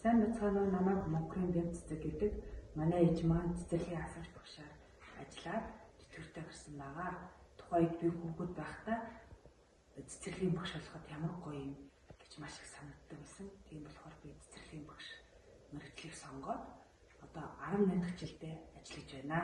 Сайн бацгаана уу, намайг Монхрын Бям цэцэг гэдэг. Манай ээж маань цэцэрлэгийн асууж багшаар ажиллаад тэтгэвртэй гарсан байгаа. Тухайн үед би хүүхэд байхдаа цэцэрлэгийн багш болоход ямар гоё юм гэж маш их санагддаг байсан. Тийм болохоор би цэцэрлэгийн багш мэргэжлийг сонгоод одоо 18 дахь жилдээ ажиллаж байна.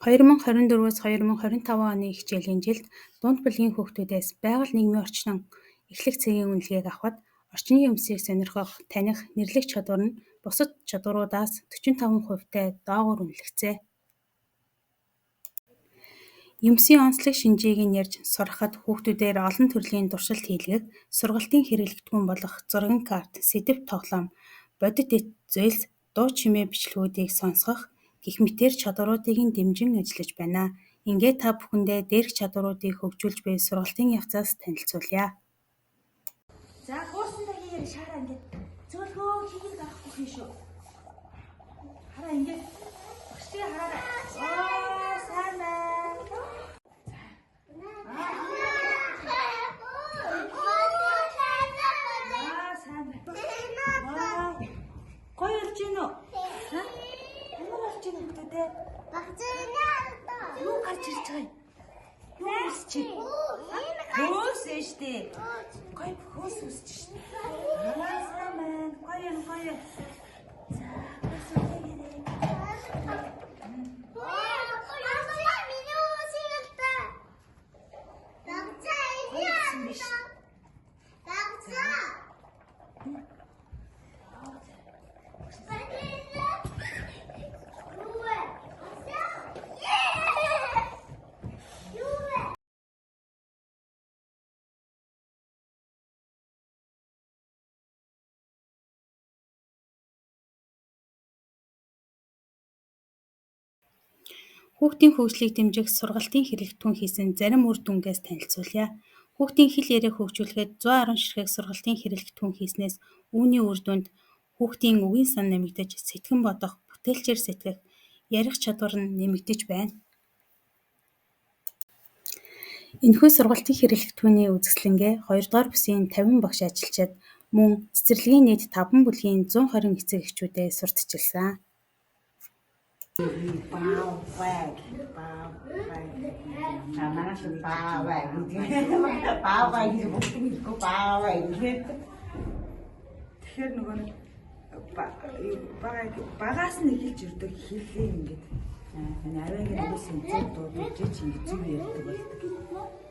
2024-өөс 2025 оны хичээлийн жилд дунд бүлгийн хүүхдүүдээс байгаль нийгмийн орчин эхлэх цагийн үнэлгээг авахад орчны юмсыг сонирхох, таних, нэрлэх чадвар нь бусад чадваруудаас 45 хувьтай доогуур үнэлэгдсэн. Юмсын онцлог шинжийг нь ярьж сургахад хүүхдүүдээр олон төрлийн туршилт хийлгэх, сургалтын хэрэглэгдэхүүн болох зургийн карт, сэдэв тоглоом, бодит эд зүйлс, дуу чимээ бичлэгүүдийг сонсгох гэх мэтээр чадваруудыг нь дэмжин ажиллаж байна. Ингээд та бүхэндээ дээрх чадваруудыг хөгжүүлж буй сургалтын явцаас танилцуулъя. За гуурсандаа хийгээрэй шаараа ингээд зөөлхөө хийгээд гарахгүй хий шүү. Хараа ингээд багшийг хараарай. Аа сайн байна. Аа сайн байна. Аа гоё болж гин үү? Ямар болж гин хүүхдүүдээ? Юу гарч ирж байгаа юм? Юу үсч чинь? Хөөс ээ штэ. Гоё хөөс үсч штэ. Аа сайн байна. Гоё юм гоё. За хөөс үсгээрэй. Гоё үссэн биш. Хүүхдийн хөгжлийг дэмжих сургалтын хэрэглэгдэхүүн хийсэн зарим үр дүнгээс танилцуулъя. Хүүхдийн хэл яриаг хөгжүүлэхэд 110 ширхэг сургалтын хэрэглэгдэхүүн хийснээс үүний үр дүнд хүүхдийн үгийн сан нэмэгдэж, сэтгэн бодох, бүтээлчээр сэтгэх, ярих чадвар нь нэмэгдэж байна. Энэхүү сургалтын хэрэглэгдэхүүний үзэсгэлэнгээ 2-р бүсийн 50 багш ажилчид мөн цэцэрлэгийн нийт 5 бүлгийн 120 эцэг эхчүүдэд сурталчилсан. Баавай баавай. А манайш баавай гэдэг. Баавай гэж бүгд хэлэхгүй баавай гэдэг. Тэгэхээр нөгөө нэг багаас нь эхэлж өрдөг хэллээ ингээд. Ариагийн үгээс зөв дуудаж чи ингэ зөв ярьдаг болдог.